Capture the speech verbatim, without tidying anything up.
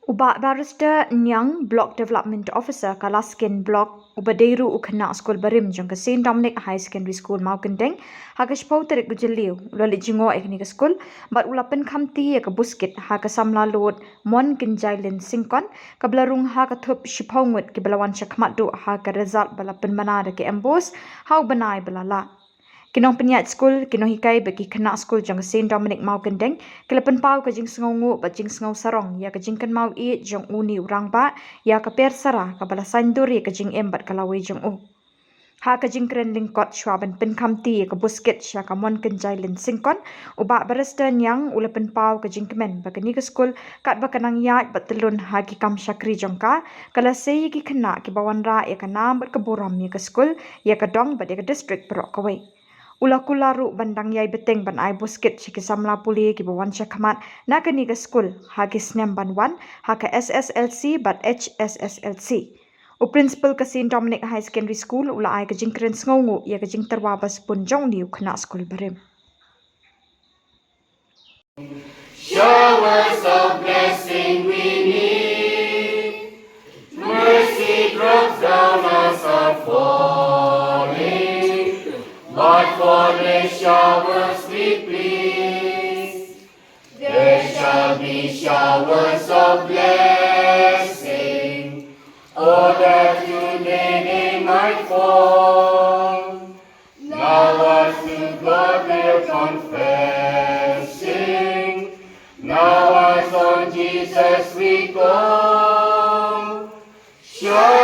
U Bah Barrister Niang, Block Development Officer ka Laskin Block, uba dei ruh u khynnah skul barim jong ka Saint Dominic High Secondary School Mawkyndeng, ha ka shiphew tarik u Jylliew u la leit jngoh ïa kane ka skul bad u la pynkhamti ïa ka buskit ha ka samla lud Mon Kynjailin Syngkon, kaba la rung ha ka thup shiphew ngut kiba la wan sha khmat duh ha ka result ba la pynbna da ka MBOSE ha u bnai ba la lah. Ki nongpynïaid skul, ki nonghikai bad ki khynnah skul jong ka Saint Dominic Mawkyndeng ki la pynpaw ka jingsngewnguh bad jingsngewsarong ïa ka jingkynmaw ïeit jong une u rangbah ïa ka Persara kaba la saiñdur ïa ka jingim bad ka lawei jong u. Ha ka jingkren lyngkot shuwa ban pynkhamti ïa ka buskit sha ka Mon Kynjailin Syngkon, u Bah Barrister Niang u la pynpaw ka jingkmen ba kane ka skul, katba ka nang ïaid bad tyllun ha ki kam shakri jong ka, ka la sei ïa ki khynnah kiba wanrah ïa ka nam bad ka burom ïa ka skul, ïa ka dong bad ïa ka district baroh kawei. U la kular ruh ban dang ïai bteng ban ai buskit sha ki samla pule kiba wan sha khmat na kane ka skul ha ki snem ban wan ha ka SSLC bad HSSLC. U principal ka Saint Dominic High Secondary School u la ai ka jingkren sngewnguh ïa ka jingtyrwa ba sbun jong une u khynnah skul barim. Showers of blessing we need. Mercy drops down as are falling. But for the showers we please. There shall be showers of blessing. Oh, that today they might fall. Now as to God we're confessing, now as on Jesus we call, shall